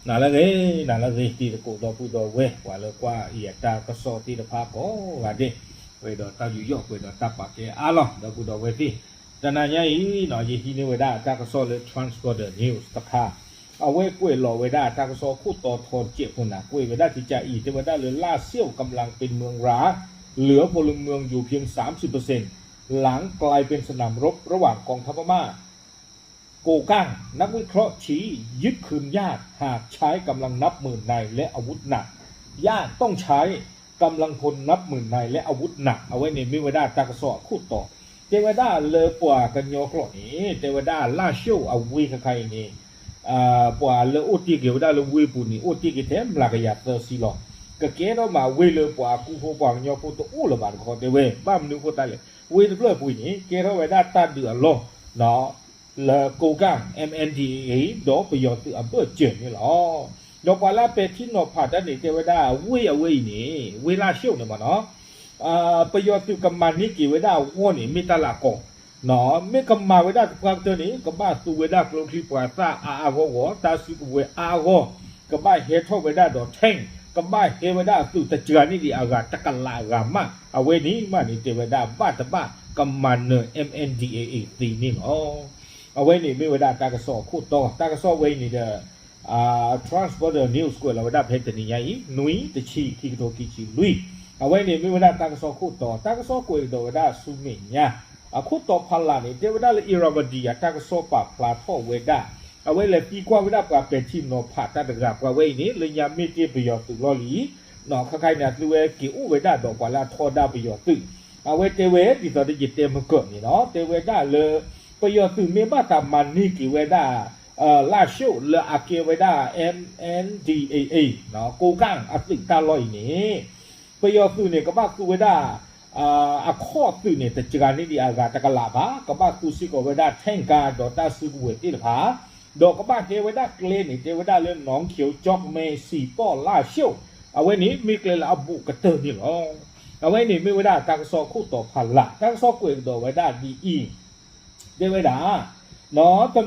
နၤလၢအဂ့ၤ, နၤလၢအဂ့ၤ တံၤသကိးဒီပုၢ်ဒီဝဲၢ် ပှၤလၢကွၢ်ယတၢ်ကစီၣ်သ့ၣ်တဖၣ်ကိးဂၤဒဲး, ပှဲၤဒီးတၢ်ယူးယီၣ် ပှဲၤဒီးတၢ်ပာ်ကဲအါလီၤ ဒီပုၢ်ဒီဝဲၢ်သ့ၣ်, တနၤညါအံၤ ယဟံးန့ၢ်ဝဲဒၣ်တၢ်ကစီၣ်လၢ Transborder News တခါ, အဝဲကွဲးလီၤဝဲဒၣ်တၢ်ကစီၣ်ခိၣ်တီထီတစဲးဖိန့ၣ် ကွဲးဝဲဒၣ်ကကးအံၤ တဲဝဲဒၣ်လၢ ล่าเสี่ยวกำลังเป็นเมืองร้าง เหลือพลเมืองอยู่เพียงสามสิบเปอร์เซ็นต์ หลังกลายเป็นสนามรบระหว่างกองทัพพม่า โกกัง นักวิเคราะห์ชี้ ยึดคืนยากหากใช้กำลังนับหมื่นนายและอาวุธหนัก ยากต้องใช้กำลังพลนับหมื่นนายและอาวุธหนัก အဝဲန့ၣ်မ့ၢ်ဝဲဒၣ်တၢ်ကစီၣ်အခိၣ်တီ, တဲဝဲဒၣ်လၢပှၤကညီကျိာ်န့ၣ် တဲဝဲဒၣ် ล่าเสี่ยว အဝ့ၢ်ခါခါအံၤန့ၣ် ပှၤလၢအိၣ်တ့ၢ်က့ၤဝဲဒၣ်လၢဝ့ၢ်ပူၤန့ၣ် အိၣ်တ့ၢ်က့ၤထဲမျးကယၤသၢဆံလီၤ. ကကဲထီၣ်မးဝ့ၢ်လၢပှၤကူဖိပှၤကညီဖိတအိၣ်လၢၤဘၣ်တခီတဲဝဲ, ဘၣ်မနုၤအဃိသတးလဲၣ်, ဝ့ၢ်တဖျၢၣ်အပူၤအံၤန့ၣ် ကဲထီၣ်ဝဲဒၣ်တၢ်ဒုးအလီၢ် လၢကိးကၣ် M N D A A ဒီးပယီၤသုးအဘၢၣ်စၢၤန့ၣ်လီၤ. ဒီးပှၤလၢအပဲာ်ထံနီၤဖးတၢ်န့ၣ် တဲဝဲဒၣ်ဝ့ၢ်အဝဲအံၤန့ၣ် ဝ့ၢ် ล่าเสี่ยว န့ၣ်မးနီၤ ပယီၤသုးကမၤန့ၢ်က့ၤဝဲဒၣ်အဂီၢ်န့ၣ် မ့ၢ်တၢ်လၢအကီ, မ့ၢ်ကမၤဝဲဒၣ်သပှၢ်ကတၢၢ်န့ၣ် ကဘၣ်သူဝဲဒၣ်ကျိချံမျိာ်သၣ်အါအါဂီၢ်ဂီၢ်, တၢ်စုကဝဲၤအါအါဂီၢ်, ကဘၣ်ဟဲထီၣ်ဝဲဒၣ်ဒီး tank, ကဘၣ်ဟဲဝဲဒၣ်အသုးတစှၤန့ၢ်ဒံးအဂၤတကလးအဂၤမး, အဝဲန့ၣ်မးန့ၣ် တဲဝဲဒၣ်ဘၣ်တဘၣ်ကမၤနၢၤ M N D A A သ့န့ၣ်လီၤ. အဝဲန့ၣ်မ့ၢ်ဝဲဒၣ်တၢ်ကစီၣ်အခိၣ်တီ, တၢ်ကစီၣ်ဝဲအံၤန့ၣ်ဒီး Transborder News ကွဲးလီၤဝဲဒၣ်ဖဲတနံၤညါအံၤ နွံ တဆံ ခံကထိခံဆံလွံၢ်, အဝဲန့ၣ်မ့ၢ်ဝဲဒၣ်တၢ်ကစီၣ်ခိၣ်တီ, တၢ်ကစီၣ်ကွဲးကဒီးဝဲဒၣ်ဆူမဲာ်ညါ အခိၣ်တီဖးလၢ်န့ၣ် တဲဝဲဒၣ်လၢ Irrawaddy အတၢ်ကစီၣ်ပာ်ဖျါထီၣ်ဝဲဒၣ်, အဝဲလဲၤသံကွၢ်ဝဲဒၣ်ပှၤပဲာ်ထံနီၤဖးတၢ်တဂၤ ပှၤဝဲအံၤန့ၣ် လၢညါမ့ၢ်တ့ၢ်ပယီၤသုးလီၢ်လံၤ ခါခါအံၤန့ၣ် အသုဝဲက့ၤအိၣ်ဝဲဒၣ်ဒီးပှၤလၢအထီဒါပယီၤသုး, အဝဲတဲဝဲဒ်သိးဒီးယတဲမုၢ်ကၢၢ်န့ၣ်လီၤ, တဲဝဲဒၣ်လၢ ပယီၤသုးမ့ၢ်ဘၣ်သးမၤန့ၢ်က့ၤဝဲဒၣ် ล่าเสี่ยว လၢအကဲဝဲဒၣ် M N D A A ကိးကၣ်အသုးတၢ်လီၢ်အံၤန့ၣ် ပယီၤသုးန့ၣ် ကဘၣ်သူဝဲဒၣ် အခီၣ်သုးန့ၣ် တစှၤန့ၢ်ဒံးအဂၤတကလးဘၣ်, ကဘၣ်သူစ့ၢ်ကီးဝဲဒၣ် tank ဒီးတၢ်စုကဝဲၤသ့ၣ်တဖၣ်, ဒီးကဘၣ်ဟဲဝဲဒၣ်ကျဲန့ၣ် တဲဝဲဒၣ်လၢ หนองเขียว ကျောက်မဲ စံၣ်ပီၣ် ล่าเสี่ยว, အဝဲန့ၣ်မ့ၢ်ကျဲလၢအဘူးကတၢၢ်န့ၣ်လီၤ. အဝဲန့ၣ်မ့ၢ်ဝဲဒၣ်တၢ်ကစီၣ်ခိၣ်တီဖးလၢ်, တၢ်ကစီၣ်ကွဲးကဒီးဝဲဒၣ်ဒ်အံၤ, တဲဝဲဒၣ်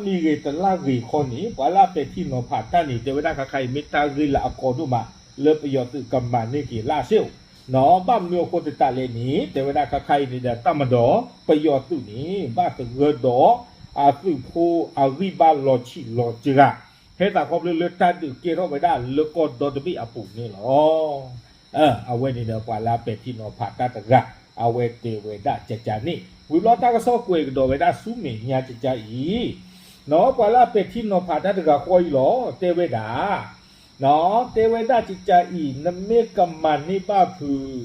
နီၢ်တမံၤဂ့ၤတလါဂ့ၤခီန့ၣ် ပှၤလၢအပဲာ်ထံနီၤဖးတၢ်န့ၣ် တဲဝဲဒၣ်ခါခါအံၤမ့ၢ်တၢ်ဂ့ၢ်လၢအကီဒိၣ်မး လၢပယီၤသုးကမၤန့ၢ်က့ၤ ล่าเสี่ยว, နီၢ်ဘၣ်မနုၤအဃိသတးလဲၣ်န့ၣ် တဲဝဲဒၣ်ခါခါအံၤန့ၣ်ဒီး တပ်မတော် ပယီၤသုးန့ၣ် ဘၣ်သဂၢၢ်ဒီး အသုးဖိအဂံၢ်ဘါလီၤဆံးလီၤစှၤ ဟဲသးခီဖျိလၢတၢ်ဒုးကဲထီၣ်ဝဲဒၣ်လၢကီၢ်ဒီတဘ့ၣ်အပူၤန့ၣ်လီၤ. အဝဲန့ၣ်ဒီးပှၤလၢအပဲာ်ထံနီၤဖးတၢ်တဂၤ အဝဲတဲဝဲဒၣ်ကကန့ၣ် ဝံၤဘျီတၢ်ကစီၣ်ကွဲးကဒီးဝဲဒၣ်ဆူမဲာ်ညါကကအံၤ, နီၢ်ပှၤလၢအပဲာ်ထံနီၤဖးတၢ်တဂၤဃီအံၤလီၤ တဲဝဲဒၣ် နီၢ်တဲဝဲဒၣ်ကကအံၤ နမ့ၢ်ကမၤန့ၢ်ဘၣ်ဖုး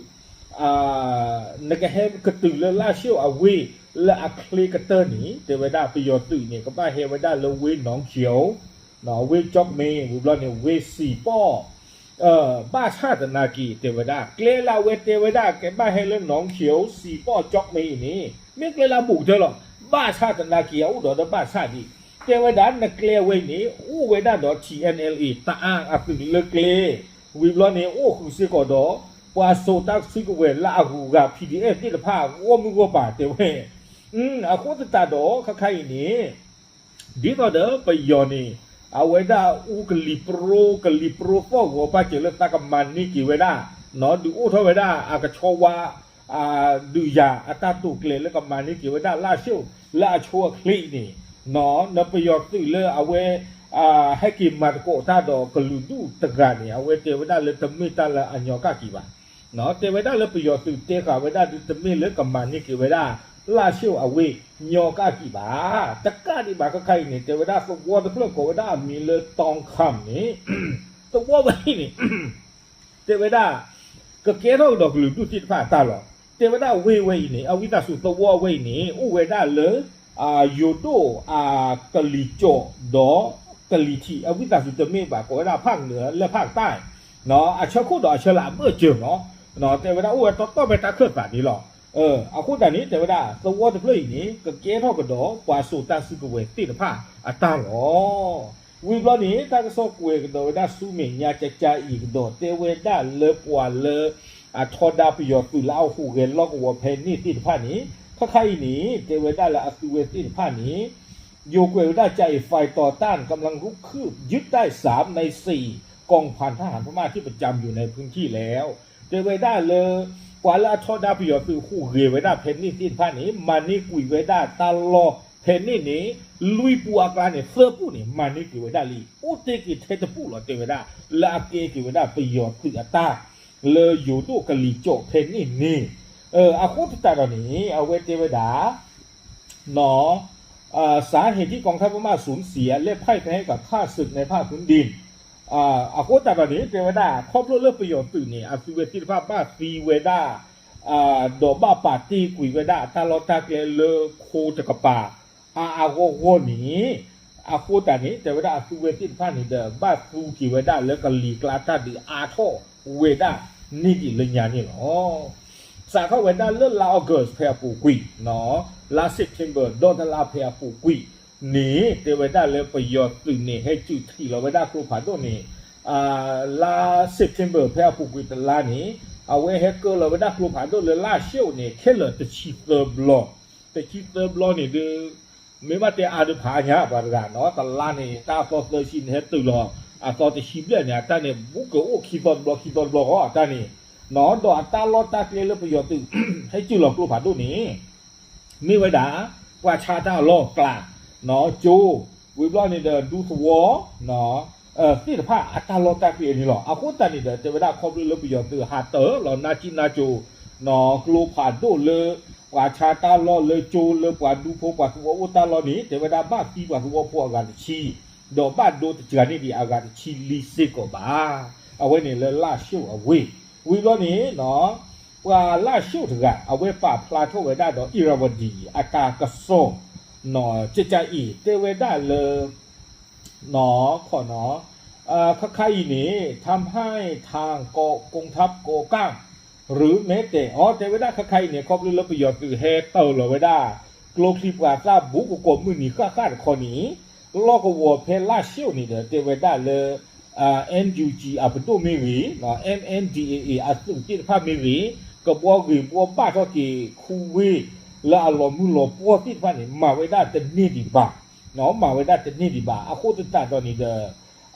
နကဟဲကတုၤလၢ ล่าเสี่ยว အဝ့ၢ်လၢအချ့ကတၢၢ်န့ၣ် တဲဝဲဒၣ်ပယီၤသုးန့ၣ် ကဘၣ်ဟဲဝဲဒၣ်လၢဝ့ၢ် หนองเขียว, ဝ့ၢ် ကျောက်မဲ, ဝံၤဘျီန့ၣ် ဝ့ၢ်စံၣ်ပီၣ်, ဘၣ်ဆၣ်သနာ်က့ တဲဝဲဒၣ် ကျဲလၢအဝဲတဲဝဲဒၣ် ကဘၣ်ဟဲလၢ หนองเขียว, စံၣ်ပီၣ်, ကျောက်မဲ အံၤန့ၣ် မ့ၢ်ကျဲလၢအဘူးကတၢၢ်လီၤ. ဘၣ်ဆၣ်သနာ်က့ အအိၣ်ဒီးဒီးဘၣ်ဆၣ်ဒံး တဲဝဲဒၣ်နကျဲအဝဲအံၤန့ၣ် အိၣ်ဝဲဒၣ်ဒီး ထံ NLA တအါအသုးလၢကျဲ, ဝံၤဘျီန့ၣ် အိၣ်ဃုာ်စ့ၢ်ကီးဒီး ပှၤစိာ်တၢ်စုကဝဲၤလၢအဂုၤအဂၤ P D F သ့ၣ်တဖၣ် ဂီၢ်မုၢ်ဂီၢ်ပၤတဲဝဲ, အဃိသတးဒီး ခါခါအံၤန့ၣ် ဒ်သိးဒီးပယီၤန့ၣ် အဝဲဒၣ်အူကလံၤပြိ ကလံၤပြိသီၣ်ဂီၤပာ်စၢၤလၢသးကမၤန့ၢ်က့ၤဝဲဒၣ် နီၢ်ဒုးအိၣ်ထီၣ်ဝဲဒၣ်အကဆီဝါ ဒုးယၤအတၢ်တိာ်ကျဲၤလၢကမၤန့ၢ်က့ၤဝဲဒၣ် ล่าเสี่ยว လၢအဆိအချ့အံၤန့ၣ် နီၢ်ပယီၤသုးလၢအဝဲ ဟဲက့ၤမၤသကိးတၢ်ဒီးကလုာ်ဒူၣ်တဂၤန့ၣ် အဝဲတဲဝဲဒၣ်လၢတမ့ၢ်တၢ်လၢအညီကၣ်ကံၤဘၣ်. တဲဝဲဒၣ်လၢပယီၤသုးတဲဃာ်ဝဲဒၣ်ဒုးတမ့ၢ်လၢကမၤန့ၢ်က့ၤဝဲဒၣ် ล่าเสี่ยว အဝ့ၢ်ညီကၣ်ကံၤဘၣ်. တကးဒံးဘၣ်ခါခါအံၤန့ၣ် တဲဝဲဒၣ်သဝီတဖျၢၣ်ကိးဝဲဒၣ်အမံၤလၢ တောင်ခမ်း န့ၣ် သဝီဝဲအံၤန့ၣ် တဲဝဲဒၣ် ကကဲထီၣ်ကဒီးကလုာ်ဒူၣ်သ့ၣ်တဖၣ်အတၢ်လီၤ. တဲဝဲဒၣ်ဝ့ၢ်ဝဲအံၤန့ၣ် အဝံသးစူၤသဝီဝဲအံၤန့ၣ် အိၣ်ဝဲဒၣ်လၢ ယိၤဒိၣ်အကလံၤစိးဒီးကလံၤထံး အဝံသးစူၤတမ့ၢ်ဘၣ်ကိးဝဲဒၣ်ဖၣ်နၢၤလၢဖၣ်တၢ် အဆၢခိၣ်ဒီးအဆၢလၢအဘၢၣ်စၢၤနီၤ. တဲဝဲဒၣ်အိၣ်ဝဲတီတီဖဲတၢ်ခၢၣ်သးန့ၣ်လီၤ. အဃိသတးန့ၣ် တဲဝဲဒၣ် သဝီတဖျၢၣ်အံၤန့ၣ် ကကဲထီၣ်ကဒီးပှၤစိာ်တၢ်စုကဝဲၤသ့ၣ်တဖၣ်အတၢ်လီၤ. ဝံၤဘျီန့ၣ် တၢ်ကစီၣ်ကွဲးကဒီးဝဲဒၣ်ဆူမဲာ်ညါကကအံၤကဒီး တဲဝဲဒၣ်လၢပှၤလၢ အထီဒါပယီၤသုးလၢအဟူးဂဲၤလီၢ်ကဝီၤဖဲန့ၣ်သ့ၣ်တဖၣ်န့ၣ် ခါခါအံၤန့ၣ် တဲဝဲဒၣ်လၢအသုဝဲသ့ၣ်တဖၣ်န့ၣ် ယိၤကွဲးဝဲဒၣ် จ่าเอกฝ่ายต่อต้านกำลังรุกคืบ ยึดได้สามในสี่ กองพันทหารพม่าที่ประจำอยู่ในพื้นที่แล้ว တဲဝဲဒၣ်လၢ ပှၤလၢအထီဒါပယီၤသုးဟူးဂဲၤဝဲဒၣ်ဖဲန့ၣ်သ့ၣ်တဖၣ်န့ၣ် မၤန့ၢ်ကွံာ်ဝဲဒၣ်တၢ်လီၢ်ဖဲန့ၣ်န့ၣ် လွံၢ်ပူၤအကျါန့ၣ် သၢပူၤန့ၣ် မၤန့ၢ်က့ၤဝဲဒၣ်လံ. အိၣ်တ့ၢ်က့ၤထဲတပူၤလီၤ တဲဝဲဒၣ် လၢအကဲက့ၤဝဲဒၣ်ပယီၤသုးအတၢ် လၢယိၤဒိၣ်ကလံၤကၠီၣ်ဖဲန့ၣ်န့ၣ် အဃိသတးဒီးန့ၣ် အဝဲတဲဝဲဒၣ် เนาะ สาเหตุที่กองทัพพม่าสูญเสียและพ่ายแพ้ให้กับข้าศึกในภาคพื้นดิน အဃိသတးဒီးန့ၣ် တဲဝဲဒၣ် ခီဖျိလၢပယီၤသုးန့ၣ် အသုဝဲသ့ၣ်တဖၣ်ဘၣ်သံဝဲဒၣ် ဒီးဘၣ်ပာ်တ့ၢ်ကွံာ်ဝဲဒၣ်အတၢ်လီၢ်တၢ်ကျဲလၢခိတကပၤ အါအါဂီၢ်ဂီၢ်န့ၣ် အဃိသတးန့ၣ် တဲဝဲဒၣ်အသုဝဲသ့ၣ်တဖၣ်န့ၣ်ဒီး ဘၣ်သူက့ၤဝဲဒၣ်လၢကလံၤကျါတၢ်ဒုးအါထီၣ်ဝဲဒၣ်န့ၣ်ဒံးလၢညါန့ၣ်လီၤ. စးထီၣ်ဝဲဒၣ်လၢလါ August ဖဲအပူၤကွံာ် လါ September ဒီးတလါဖဲအပူၤကွံာ်န့ၣ် တဲဝဲဒၣ်လၢပယီၤသုးန့ၣ် ဟဲစုးထံးလီၤဝဲဒၣ်ကျိဖးဒိၣ်န့ၣ် လါ September ဖဲအပူၤကွံာ်တလါန့ၣ် အဝဲဟဲကၢလီၤဝဲဒၣ်ကျိဖးဒိၣ်လၢလါရှ့ၣ်အိၣ်န့ၣ် ခဲလၢာ်တဆံသၢဘျီ တဆံသၢဘျီန့ၣ်ဒုး မ့ၢ်ဘၣ်တဲအါဒုးဖးအါညါပှၤတဂၤနီၤ တလါန့ၣ် တၢ်အသီသၢဆံန့ၣ် ဟဲတုၤလီၤ အသီတဆံဘျဲၣ်န့ၣ် အတၢ်န့ၣ် ဘူးကအိၣ်ခံသီတဘျီ ခံသီတဘျီဃီ အတၢ်န့ၣ်နီၤ ဒီးအတၢ်လီၢ်တၢ်ကျဲလၢပယီၤသုး ဟဲစုးလီၤကျိဖးဒိၣ်န့ၣ် မ့ၢ်ဝဲဒၣ် ပှၤဆါတၢ်အလီၢ်အကျါ ကၠိ ဝံၤဘျီန့ၣ်ဒီး ဒူသဝီ သ့ၣ်တဖၣ်အတၢ်လီၢ်တၢ်ကျဲန့ၣ်လီၤ. အဃိသတးန့ၣ်ဒီး တဲဝဲဒၣ်ခီဖျိလၢပယီၤသုးဟးတၢၢ်လီၤ နါကံၣ်နါကၠိ ကျိဖးဒိၣ်လၢ ပှၤဆါတၢ်လီၢ်လၢကၠိလၢပှၤဒူဖိပှၤသဝီအိၣ်တၢ်လီၢ်န့ၣ် တဲဝဲဒၣ်ဘၣ်သံပှၤသဝီဖိအဂၤတဆံ ဒီးဘၣ်ဒိတစှၤန့ၢ်ဒံးအဂၤတဆံလံစ့ၢ်ကီးဘၣ်. အဝဲန့ၣ်လၢလါရှ့ၣ်အဝ့ၢ် ဝံၤဘျီန့ၣ် ပှၤလါရှ့ၣ်တဂၤ အဝဲပာ်ဖျါထီၣ်ဝဲဒၣ်ဒီး အ့ရဝတံ အတၢ်ကစီၣ် ကကအံၤ တဲဝဲဒၣ်လၢ ခီနီၤ ခါခါအံၤန့ၣ် ทำให้ทางกองทัพก่อสร้าง หรือแม้แต่ အီ တဲဝဲဒၣ်ခါခါအံၤန့ၣ် ခီဖျိလၢပယီၤသုးဟဲတၢၢ်လီၤဝဲဒၣ် ကျိချံပှၤသၣ်ဘူးကကိးမုၢ်နံၤဃၣ်ဃၣ်တခီန့ၣ် လီၢ်ကဝီၤဖဲလါရှ့ၣ်န့ၣ်ဒီး တဲဝဲဒၣ်လၢ NUG အပဒိၣ်မ့ၢ်ဂ့ၤ MNDAA အသုးသ့ၣ်တဖၣ်မ့ၢ်ဂ့ၤ ကဘှီဂ့ၤဘှီဘၣ်ထီၣ်က့ၤ ခူဝ့ၢ်လၢအလီၤမုၢ်လီၤပှီၢ်သ့ၣ်တဖၣ်န့ၣ် မၤဝဲဒၣ်တန့ၢ်ဒံးဘၣ်, မၤဝဲဒၣ်တန့ၢ်ဒံးဘၣ်. အဃိသတးဒီးန့ၣ်ဒီး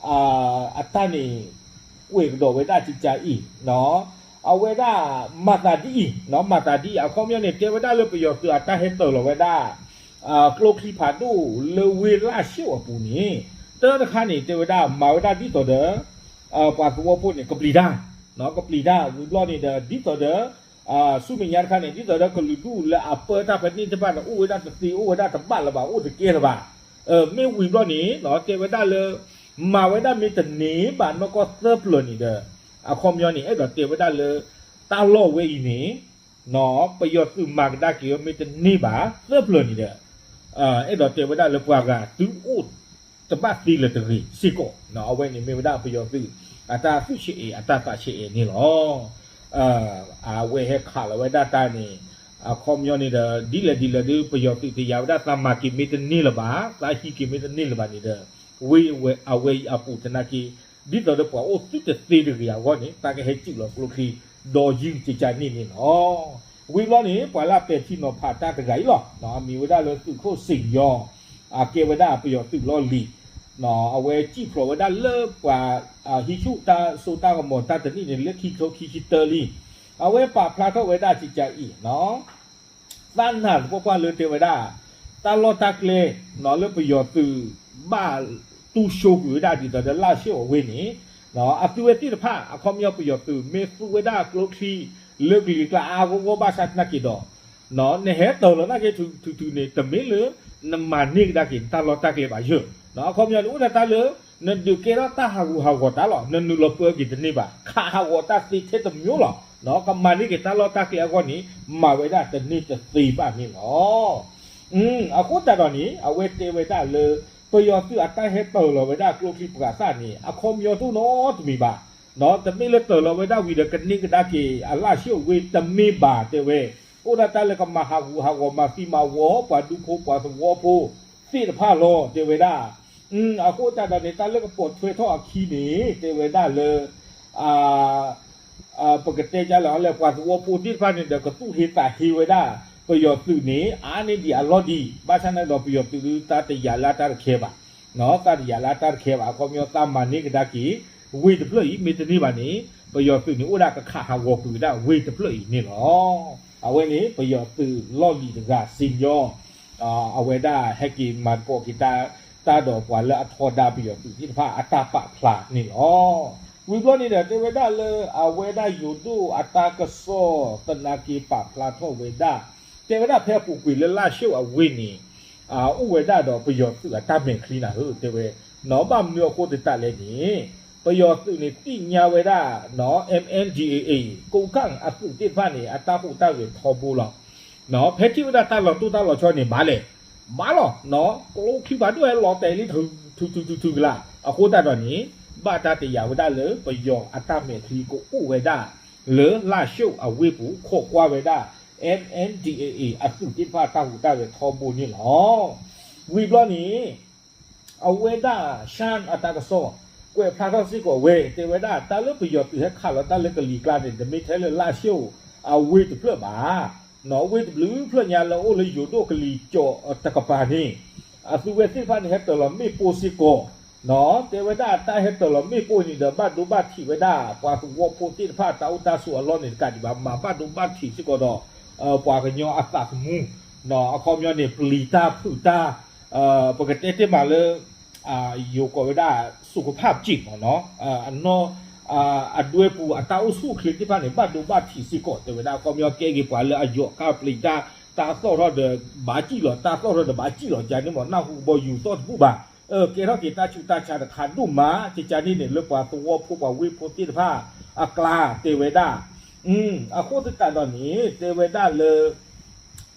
အတၢ်န့ၣ် ကွဲးကဒီးဝဲဒၣ်ကကအံၤ အဝဲဒၣ်မၤသးဒ်အံၤ, မၤသးဒ်အံၤ အခီပညီန့ၣ် တဲဝဲဒၣ်လၢပယီၤသုးအတၢ်ဟဲတၢၢ်လီၤဝဲဒၣ် ကျိချံဖးဒိၣ်လၢဝ့ၢ်လၢ်ၡိၣ်အပူၤန့ၣ် တၢ်တခါန့ၣ် တဲဝဲဒၣ်မၤဝဲဒၣ်ဒ်သိးဒီး ပှၤသဝီဖိန့ၣ် ကပျံၤတၢ်, ကပျံၤတၢ်ဝံၤဘျီန့ၣ်ဒီး ဒ်သိးဒီး ဆူမဲာ်ညါတခါန့ၣ် ဒ်သိးဒီးကလုာ်ဒူၣ်လၢအပၢတၢ်ဖဲန့ၣ်တဖၣ်န့ၣ် အိၣ်ဝဲဒၣ်တသ့ အိၣ်ဝဲဒၣ်တဘၣ်လၢၤဘၣ် အိၣ်တကဲလၢၤဘၣ်. မ့ၢ်ဝံၤဘျီန့ၣ် တဲဝဲဒၣ်လၢ မၤဝဲဒၣ်မ့ၢ်တန့ၢ်ဘၣ်နီၢ်ကီၢ်သၢပျၢၤန့ၣ်ဒီး အခီပညီန့ၣ် အဲၣ်ဒိးတဲဝဲဒၣ်လၢ တၢ်လီၢ်ဝဲအံၤန့ၣ် ပယီၤသုးမၤကဒါက့ၤဝဲမ့ၢ်တန့ၢ်ဘၣ်သၢပျၢၤန့ၣ်ဒီး အဲၣ်ဒိးတဲဝဲဒၣ်လၢပှၤဂၤသုအိၣ်တဘၣ်သ့လၢၤတဂ့ၤစ့ၢ်ကီး. အဝဲန့ၣ်မ့ၢ်ဝဲဒၣ်ပယီၤသုး အတၢ်သူၣ်ဆံးအဲၣ် အတၢ်သးဆံးအဲၣ်န့ၣ်လီၤ. အဝဲဟဲခးလီၤဝဲဒၣ်တၢ်န့ၣ် အခီပညီန့ၣ်ဒီး ဒ်လဲၣ်ဒ်လဲၣ်ဒီး ပယီၤသုးတယာ်ဝဲဒၣ် သးမၤက့ၤမ့ၢ်တန့ၢ်လၢၤဘၣ် သးဟံးက့ၤမ့ၢ်တန့ၢ်လၢၤဘၣ်န့ၣ်ဒီး ဝ့ၢ်အဝဲအံၤအပူၤသနာ်က့ ဒ်သိးဒီးပှၤအိၣ်သုတသ့တဂ့ၤအဂီၢ်န့ၣ် တၢ်ကဟဲစူးလီၤကျိချံ ဒီးယုၢ်ကကန့ၣ်န့ၣ်လီၤ. ဝံၤဘျီန့ၣ် ပှၤလၢအပဲာ်ထံနီၤဖးတၢ်တဂၤအံၤလီၤ. အမံၤဝဲဒၣ်လၢသုးခိၣ်စ့ၣ်ယီၤ အကဲဝဲဒၣ်ပယီၤသုးလီၢ်လံၤ အဝဲစံၣ်ဖျိးဝဲဒၣ်လၢပှၤ ဟံးဆူၣ်တၢ်စိတၢ်ကမီၤတၢ်တနံၣ်န့ၣ် လၢခံကထိခံဆံတၢလံ. အဝဲပာ်ဖျါထီၣ်ဝဲဒၣ်ကကအံၤ သးနာ်သပှၢ်ပှၢ်လၢတဲဝဲဒၣ် တၢ်လီၢ်တၢ်ကျဲ လၢပယီၤသုး ဘၣ်တူၢ်ဆိကွံာ်ဝဲဒၣ်ဒ်သိးဒီးလၢ်ၡိၣ်အဝ့ၢ်န့ၣ် အသုဝဲသ့ၣ်တဖၣ် အခီပညီပယီၤသုး မ့ၢ်သူဝဲဒၣ်ကျိချံ လၢကလံၤကျါအါဂီၢ်ဂီၢ်ဘၣ်ဆၣ်သနာ်က့ဒီး နဟဲတၢၢ်လီၤနာ်က့ ထူးထူးန့ၣ် တမ့ၢ်လၢ နမၤန့ၢ်ကဒါက့ၤနတၢ်လီၢ်တၢ်ကျဲဘၣ်ယၢၢ်. အခီပညီန့ၣ် အိၣ်ဒၣ်တၢ်လၢ နဒုးကဲထီၣ်တၢ်ဟးဂူာ်ဟးဂီၤတၢ်လီၤ. နနုာ်လီၤပၢက့ၤတန့ၢ်ဘၣ် ခးဟးဂီၤတၢ်သ့ထဲတမျိုးလီၤ. ကမၤန့ၢ်က့ၤတၢ်လီၢ်တၢ်ကျဲအဂီၢ်န့ၣ် မၤဝဲဒၣ်တန့ၢ်တသ့ဘၣ်န့ၣ်လီၤ. အဃိသတးဒီးန့ၣ် အဝဲတဲဝဲဒၣ်လၢ ပယီၤသုးအတၢ်ဟဲတၢၢ်လီၤဝဲဒၣ်ကျိချံပှၤသၣ်န့ၣ် အခီပညီတအိၣ်နီတမံၤဘၣ်. တမ့ၢ်လၢတၢၢ်လီၤဝဲဒၣ်ဝံၤဒီး ကန့ၢ်ကဒါက့ၤအလၢ်ၡိၣ်ဝ့ၢ်တမ့ၢ်ဘၣ်တဲဝဲ, အိၣ်ဒၣ်တၢ်လၢကမၤဟးဂူာ်ဟးဂီၤမၤသံမၤဝီ ပှၤဒူဖိပှၤသဝီဖိသ့ၣ်တဖၣ်လီၤ တဲဝဲဒၣ်. အဃိသတးဒီးန့ၣ် တၢ်လၢကပိာ်ထွဲထီၣ်အခံန့ၣ် တဲဝဲဒၣ်လၢ ပကတဲဒ်လဲၣ် ပှၤသဝီဖိသ့ၣ်တဖၣ်န့ၣ်ဒီး ကသူၣ်ဟ့သးဟ့ဝဲဒၣ် ပယီၤသုးန့ၣ် အါန့ၢ်ဒံးအလီၢ်ဒံး ဘၣ်ဆၣ်န့ၣ်ဒီးပယီၤသုးဒုးသးတယာ်လၢအတၢ်တခဲဘၣ်, သးတယာ်လၢအတၢ်တခဲဘၣ် အခီပညီသးမၤန့ၢ်ကဒါက့ၤ ဝ့ၢ်တဖျၢၣ်အံၤ မ့ၢ်တန့ၢ်ဘၣ်န့ၣ် ပယီၤသုးန့ၣ်အိၣ်ဒၣ်ကခးဟးဂီၤကွံာ်ဝဲဒၣ်ဝ့ၢ်တဖျၢၣ်အံၤန့ၣ်လီၤ. အဝဲန့ၣ် ပယီၤသုးလီၢ်လံၤတဂၤစံၣ်ညီၣ် အဝဲဒၣ်ဟဲက့ၤမၤသကိးက့ၤတၢ် တၢ်ဒီးပှၤလၢအထီဒါပယီၤသုးသ့ၣ်တဖၣ်အတၢ်ပာ်ဖျါန့ၣ်လီၤ. ဝံၤဘျီန့ၣ်ဒီး တဲဝဲဒၣ်လၢအဝဲဒၣ်ယိၤဒိၣ်အတၢ်ကစီၣ်သနာ်က့ပာ်ဖျါထီၣ်ဝဲဒၣ် တဲဝဲဒၣ်ဖဲအပူၤကွံာ်လၢလၢၢ်ဆှိၣ်အဝ့ၢ်န့ၣ် အိၣ်ဝဲဒၣ်ဒီးပယီၤသုးအတၢ်မဲာ်ချံနၤဧၢ တဲဝဲ, နီၣ် ဘၣ်မနုၤအဃိသတးလဲၣ်န့ၣ် ပယီၤသုးန့ၣ်သ့ၣ်ညါဝဲဒၣ် နီၣ် MNDAA ကိးကၣ်အသုးသ့ၣ်တဖၣ်န့ၣ် အတၢ်ဟူးတၢ်ဂဲၤထီဘိလီၤ. နီၣ် ဖဲထံၣ်ဝဲဒၣ်တၢ်လီၤတိၢ်တၢ်လီၤဆီန့ၣ် ဘၣ်လဲၣ်, ဘၣ်လီၤ, နီၣ် ကျိချံဖးဒိၣ်ဟဲလီၤတဲာ်လံ ထုထုထုထုကလး အဃိသတးဒီးန့ၣ် ဘၣ်တၢ်တယာ်ဝဲဒၣ်လၢပယီၤအတၢ်မဲာ်ချံကအိၣ်ဝဲဒၣ် လၢလၢၢ်ဆှိၣ်အဝ့ၢ်ပူၤ ခိးကွၢ်ဝဲဒၣ် MNDAA အသုးသ့ၣ်တဖၣ်တၢ်ဟူးတၢ်ဂဲၤထီဘိန့ၣ်လီၤ. ဝံၤဘျီန့ၣ် အဝဲဒၣ် ရှၢၣ် အတၢ်ကစီၣ် ကွဲးဖျါထီၣ်စ့ၢ်ကီးဝဲ တဲဝဲဒၣ် တၢ်လၢပယီၤသုးဟဲခးလီၤတၢ်လၢကလံၤကျါန့ၣ် တမ့ၢ်ထဲလၢလၢၢ်ဆှိၣ်အဝ့ၢ်တဖျၢၣ်ဘၣ်, နီၣ် ဝ့ၢ်တဘျုးဖျၢၣ်ညါလၢအိၣ်လၢယိၤဒိၣ်ကလံၤကၠီၤတကပၤန့ၣ် အသုးဝဲသ့ၣ်တဖၣ်န့ၣ် ဟဲတၢၤလီၤမ့ၣ်ပိၢ်စ့ၢ်ကီး, နီၣ် တဲဝဲဒၣ်တၢ်ဟဲတၢၤလီၤမ့ၣ်ပိၢ်န့ၣ်ဒီး ဘၣ်ဒိဘၣ်ထံးဝဲဒၣ် ပှၤသဝီဖိသ့ၣ်တဖၣ်တၢ်အိၣ်တၢ်ဆိးအလီၢ်န့ၣ်တကးဒံးဘၣ် မၤဘၣ်ဒိဘၣ်ထံးစ့ၢ်ကီးဒီး ပှၤကညီအသးသမူ, နီၣ် အခီပညီန့ၣ် ပျံၤတၢ်ဖုးတၢ်, ပကတဲတ့ၢ်မးလၢ ယိၤကိးဝဲဒၣ် စူးကဖၣ်ပစံးမ့ၢ်နီၣ် အနီၣ် အဒွဲပူၤအတၢ်အိၣ်ဆူၣ်အိၣ်ချ့သ့ၣ်တဖၣ်န့ၣ် ဘၣ်ဒိဘၣ်ထံးစ့ၢ်ကီး တဲဝဲဒၣ် အခီပညီကဲက့ၤပှၤလၢအယီၤကၢ်ပျံၤတၢ် တၢ်သီၣ်ထီၣ်ဒီးဘၣ်စံၣ်လီၤ တၢ်သီၣ်ထီၣ်ဒီးဘၣ်စံၣ်လီၤ ယၤန့ၣ်မ့ၢ် နၢ်ဟူဘီယူၤသီၣ်တဘူၣ်ဘၣ်, ကဲထီၣ်က့ၤတၢ်ဆူးတၢ်ဆါတခါဒိၣ်မး ကကန့ၣ်န့ၣ် လၢပှၤသဝီဖိပှၤဝ့ၢ်ဖိသ့ၣ်တဖၣ်အကျါ တဲဝဲဒၣ် အဃိသတးဒီးန့ၣ် တဲဝဲဒၣ်လၢ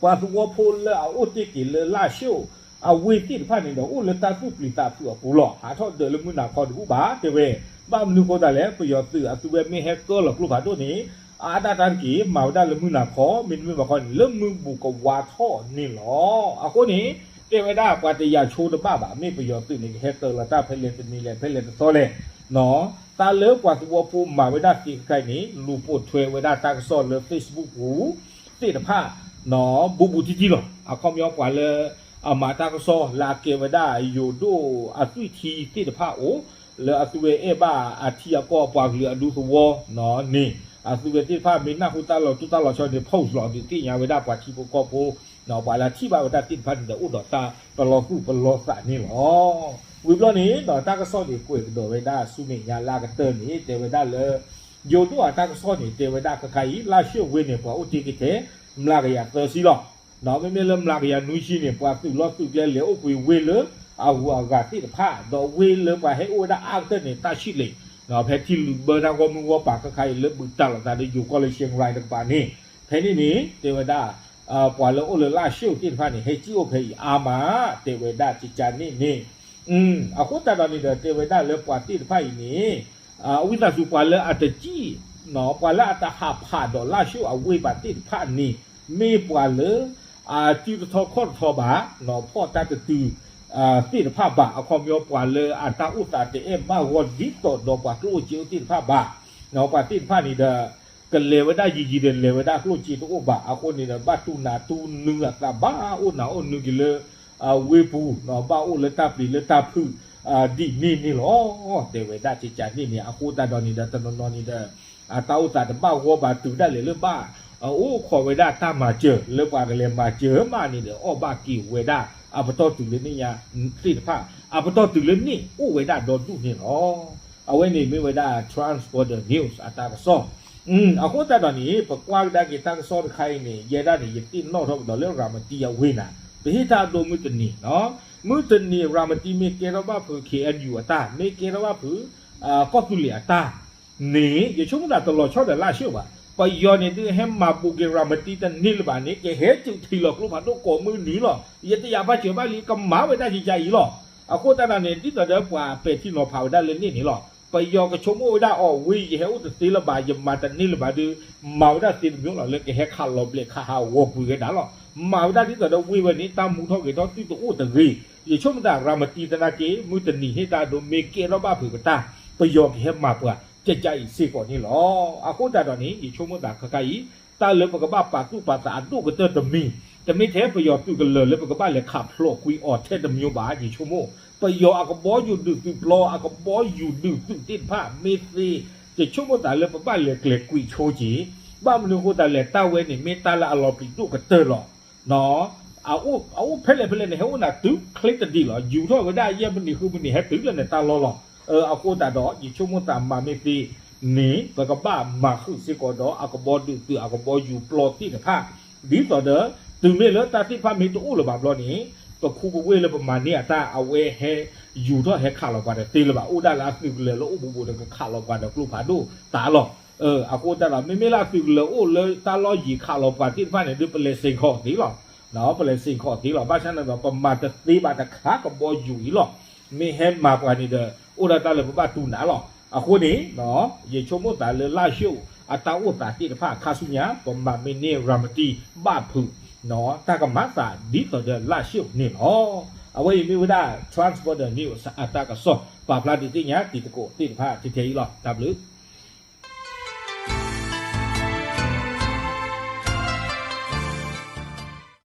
ပှၤသဝီဖိလၢအအိၣ်တ့ၢ်က့ၤလၢလၢၢ်ဆှိၣ်အဝ့ၢ်သ့ၣ်တဖၣ်န့ၣ်ဒီး အိၣ်လၢတၢ်သူၣ်ပျံၤသးဖုးအပူၤလီၤ. ဟးထီၣ်ဒၢးလၢမုၢ်နၤခီတဘူၣ်ဘၣ် တဲဝဲ, ဘၣ်မနုၤဃိသတးလဲၣ် ပယီၤသုးအသုးဝဲမ့ၢ်ဟဲကၢလီၤကျိဖးဒိၣ်န့ၣ် အါဒၣ်တၢ်တက့ၢ် မၤဝဲဒၣ်လၢမုၢ်နၤခီ မ့တမ့ၢ်ဘၣ်ခီန့ၣ် လၢမုၢ်ဘူးကဝါထီၣ်န့ၣ်လီၤ. အဃိန့ၣ် တဲဝဲဒၣ်ပှၤတယာ်ဆိတဘၣ်ဘၣ် မ့ၢ်ပယီၤသုးန့ၣ် ကဟဲတၢၤလီၤတၢ်ဖဲလဲၣ်တမံၤလဲၣ် ဖဲလဲၣ်တသီလဲၣ် တၢ်လၢပှၤသဝီဖိမၤဝဲဒၣ်သ့ခဲခါအံၤန့ၣ် လူၤပိာ်ထွဲဝဲဒၣ်တၢ်ကစီၣ်လၢ Facebook ပူၤသ့ၣ်တဖၣ် ဘူးဘူးတံၢ်တံၢ်လီၤ. အခီပညီပှၤလၢအမၤတၢ်ကစီၣ်လၢအကဲဝဲဒၣ်ယိၤဒိၣ်အသွံၣ်ထံသ့ၣ်တဖၣ်အိၣ် လၢအသုဝဲအဲၣ်ဘၣ်အထံအကီၢ်ပှၤကလုာ်အဒူသဝီန့ၣ် အသုဝဲသ့ၣ်တဖၣ်မ့ၢ်နၢ်ဟူတၢ်လီၤတိၢ်တၢ်လီၤဆီန့ၣ် post လီၤဒုးသ့ၣ်ညါဝဲဒၣ်ပှၤထံဖိကီၢ်ဖိ ပှၤလၢအထံၣ်ဘၣ်ဝဲဒၣ်သ့ၣ်တဖၣ်န့ၣ်ဒီး အိၣ်ဒီးတၢ်ပလီၢ်သူၣ်ပလီၢ်သးန့ၣ်လီၤ. ဝံၤဘျီန့ၣ် တၢ်ကစီၣ်န့ၣ် ကွဲးကဒီးဝဲဒၣ်ဆူမဲာ်ညါလၢအကတၢၢ်န့ၣ် တဲဝဲဒၣ်လၢ ယိၤဒိၣ်အတၢ်ကစီၣ်န့ၣ် တဲဝဲဒၣ်ခဲခါအံၤ လၢၢ်ဆှိၣ်ဝ့ၢ်န့ၣ် ပှၤအိၣ်တ့ၢ်က့ၤထဲ မျးကယၤသၢဆံလီၤ. မ့မ့ၢ်လၢမျးကယၤနွံဆံန့ၣ် ပှၤသုးလီၢ်သုးကျဲလဲၤအိၣ်ကွံာ်ဝ့ၢ်လၢအဂုၤအဂၤသ့ၣ်တဖၣ် ဒီးဝ့ၢ်လၢပှၤဟဲအိၣ်ဝဲဒၣ်အါကတၢၢ်န့ၣ် တၢ်ဆံးလ့ၣ် ဖဲထံလုာ်ဘၢတၢ်ဂီၢ်မုၢ်ဂီၢ်ပၤခဲခါအံၤ လၢဘူးတၢ်လီၤသးဒီးယိၤကီၢ်လၢ ရှဲၣ်ရၤတကပၤန့ၣ် ဖဲန့ၣ်န့ၣ် တဲဝဲဒၣ် ပှၤလၢအိၣ်လၢလၢၢ်ဆှိၣ်သ့ၣ်တဖၣ်န့ၣ် ဟဲစံၣ်အိၣ်ဖဲအံၤအါမး တဲဝဲဒၣ်ကကန့ၣ်န့ၣ် အဃိသတးဒီးန့ၣ်ဒီး တဲဝဲဒၣ်လၢပှၤသ့ၣ်တဖၣ်အံၤန့ၣ် အဝံသးစူၤပှၤလၢအတစံၣ် ပှၤလၢအတဟးဖးဒီးလၢၢ်ဆှိၣ်အဝ့ၢ်ဘၣ်သ့ၣ်တဖၣ်န့ၣ် မ့ၢ်ပှၤလၢ အစုတထီခီၣ်တထီဘၣ် ဖီၣ်တၢ်တတုၤ သ့ၣ်တဖၣ်ဘၣ် အခီပညီပှၤလၢအတၢ်အိၣ်သးတအဲၣ်ဘၣ်ဂီၢ်ဒ်သိးဒီးပှၤကျိၣ်အိၣ်စ့အိၣ်သ့ၣ်တဖၣ်ဘၣ် ပှၤသ့ၣ်တဖၣ်န့ၣ်ဒီး ကလဲၤဝဲဒၣ်ယံာ်ယံာ်ဒီးလဲၤဝဲဒၣ်ကျိၣ်စ့တအိၣ်ဘၣ် အဃိန့ၣ်ဒီး ဘၣ်တူၢ်နးတူၢ်နုအသးဘၣ် အိၣ်နးအိၣ်နုက့ၤလၢ ဝ့ၢ်ပူၤ ဘၣ်အိၣ်လၢတၢ်ပျံၤလၢတၢ်ဖုး ဒ်န့ၣ်န့ၣ်လီၤ. တဲဝဲဒၣ်ကကန့ၣ်န့ၣ် အဃိသတးဒီးန့ၣ်ဒီး တနီၤနီၤန့ၣ်ဒီး အတၢ်အိၣ်သးတဘၣ်ဂီၢ်ဘၣ်တုၤဒၣ်လဲာ်လၢဘၣ် အိၣ်ခိးဝဲဒၣ်တၢ်မၤစၢၤ လၢပှၤကလဲၤမၤစၢၤမးန့ၣ်ဒီး အီၣ်ဘၣ်က့ၤဝဲဒၣ် အပတီၢ်တုၤလၢန့ၣ်ညါသ့ၣ်တဖၣ် အပတီၢ်တုၤလၢန့ၣ်အိၣ်ဝဲဒၣ်ဒီဒူၣ်န့ၣ်လီၤ. အဝဲန့ၣ်မ့ၢ်ဝဲဒၣ် Trans Border News အတၢ်ကစီၣ် အဃိသတးဒီးန့ၣ် ပကွၢ်ကဒါက့ၤတၢ်ကစီၣ်တခါအံၤန့ၣ် ယဲဒၣ်န့ၣ် ယသ့ၣ်နီၣ်ထီၣ်ကဒီးလၢရၤမတံအဝ့ၢ်နၤ ပဟ့ၣ်တၢ်အဒိမုၢ်တနံၤ မုၢ်တနံၤ ရၤမတံမ့ၢ်ကဲထီၣ်ဘၣ်ဖုး KNU အတၢ် မ့ၢ်ကဲထီၣ်ဘၣ်ဖုး ကီၢ်သူလ့ၤအတၢ် န့ၣ် ယဆိကမိၣ်သးတလီၤဆီဒီးလၢၢ်ဆှိၣ်ဘၣ်. ပယီၤန့ၣ်ဒုးဟဲမၤဘူးက့ၤရၤမတံတန့ၢ်လၢၤဘၣ်န့ၣ် ကဟဲစုးထံလီၤကျိဖးဒိၣ်ကိးမုၢ်နံၤလီၤ. ယတယာ်ဘၣ်စၢၤဘၣ်လံ ကမၤဝဲဒၣ်ကကအံၤလီၤ. အဃိသတးဒီးန့ၣ် ဒ်သိးဒီးပှၤပဲာ်ထံနီၤဖးဝဲဒၣ်လၢန့ၣ်န့ၣ်လီၤ. ပယီၤကဆိကမိၣ်ဝဲဒၣ်အီၤ ဝ့ၢ်ယဟဲအိၣ်တသ့လၢၤဘၣ် ယမၤတန့ၢ်လၢၤဘၣ်ဒုး မၤဝဲဒၣ်သ့တမံၤလီၤ လၢကဟဲခးလီၤဘျဲးခးဟးဂီၤကွံာ်ဝဲဒၣ်လီၤ. မၤဝဲဒၣ်ဒ်သိးဒီးဝ့ၢ်ဝဲန့ၣ် တၢ်မူထီၣ်ဂဲၤထီၣ်သုတအိၣ်တဂ့ၤ. ယဆိကမိၣ်သးရၤမတံသနာ်က့ မုၢ်တနံၤဟ့ၣ်တၢ်အဒိ မ့ၢ်ကဲထီၣ်ဘၣ်ဖုးပတၢ် ပယီၤကဟဲမၤပှၤ ကကအံၤစ့ၢ်ကီးန့ၣ်လီၤ. အဃိသတးဒီးန့ၣ် ယဆိကမိၣ်သးခဲခါအံၤ တၢ်လၢပကဘၣ်ပာ်သူၣ်ပာ်သးအဒိၣ်ကတၢၢ်တမံၤ, တမ့ၢ်ထဲပယီၤသုးကလၢၤလၢပကဘၣ်လဲၤခးဖျိးကွံာ်အီၤထဲတမံၤဘၣ် ယဆိကမိၣ်. ပယီၤအကဘီယူၤဒုးသုးပျီ အကဘီယူၤဒုးသုးသ့ၣ်တဖၣ် မ့ၢ်သ့, ယဆိကမိၣ်သးလၢပဘၣ်လဲၤကျဲၤကွံာ်ဆိက့ၤ, ဘၣ်မနုၤအဃိသတးလဲၣ် တၢ်ဝဲန့ၣ် မ့ၢ်တၢ်လၢအလီၤပျံၤဒိၣ်ကတၢၢ်လီၤ. အအိၣ်ဖဲလဲၣ်ဖဲလဲၣ်န့ၣ် ဟဲအိၣ်နၤတုၤချ့တဒံးလီၤ. ယူၤထီၣ်ဝဲဒၣ်ယဲၢ်မံးနံးဃုမံးနံး ဟဲတုၤလၢန့ၣ်တၢ်လီၢ်လီၤ. အဃိသတးဒီး ယဆိကမိၣ်သးမၤမ့ၢ်သ့န့ၣ် ပကဘၣ်မၤဃုာ်စ့ၢ်ကီးဒီးအကဘီဒုးသုး အကဘီယူၤပျီသ့ၣ်တဖၣ် ဒ်သိးဒီး တုၤမ့ၢ်လၢတၢ်သ့ၣ်တဖၣ်မ့ၢ်တအိၣ်လၢၤဘၣ်ဘျီန့ၣ် ပခူပဝ့ၢ်လၢပမၤန့ၢ်အတၢ် အဝဲဟဲယူၤထီၣ်ဟဲခးလီၤပှၤတသ့လၢၤဘၣ်. အိၣ်ဒၣ်လၢအသုးကလၢၤလၢအိၣ်ဘူးဘူးဒီးကခးလီၤပှၤဒီးကျိဖးဒိၣ်သးလီၤ. အဃိသတးဒီး မ့မ့ၢ်လၢအသုးကလၢၤအိၣ်လၢတၢ်လီၢ်ယံၤခးလီၤပှၤသ့ၣ်တဖၣ်န့ၣ် ဒုးပလဲၤစ့ၢ်ကီးသ့လီၤ. ပလဲၤစ့ၢ်ကီးသ့လီၤ. ဘၣ်ဆၣ်န့ၣ်ဒီး ပမၤတသ့ဘၣ်တခါကဘီယူၤအံၤလီၤ. မ့ၢ်ဟဲမၤပှၤန့ၣ်ဒီး အိၣ်ဒီးတၢ်လၢပဘၣ်တူၢ်နးလီၤ. အဃိန့ၣ် ယဆိကမိၣ်သးလၢလၢၡိၣ်အတၢ်အိၣ်သးသ့ၣ်တဖၣ် ခါဆူညါ ပမၤမ့ၢ်န့ၢ်ရၤမတံ ဘၣ်ဖုး တၢ်ကမၤသးဒ်သိးဒီးလၢၡိၣ်န့ၣ်လီၤ. အဝဲအံၤမ့ၢ်ဝဲဒၣ် Transborder News အတၢ်ကစီၣ် ပာ်ဖျါဒုးသ့ၣ်ညါတံၤသကိးသ့ၣ်တဖၣ်ထဲထဲအံၤလီၤ. တၢ်ဘျုး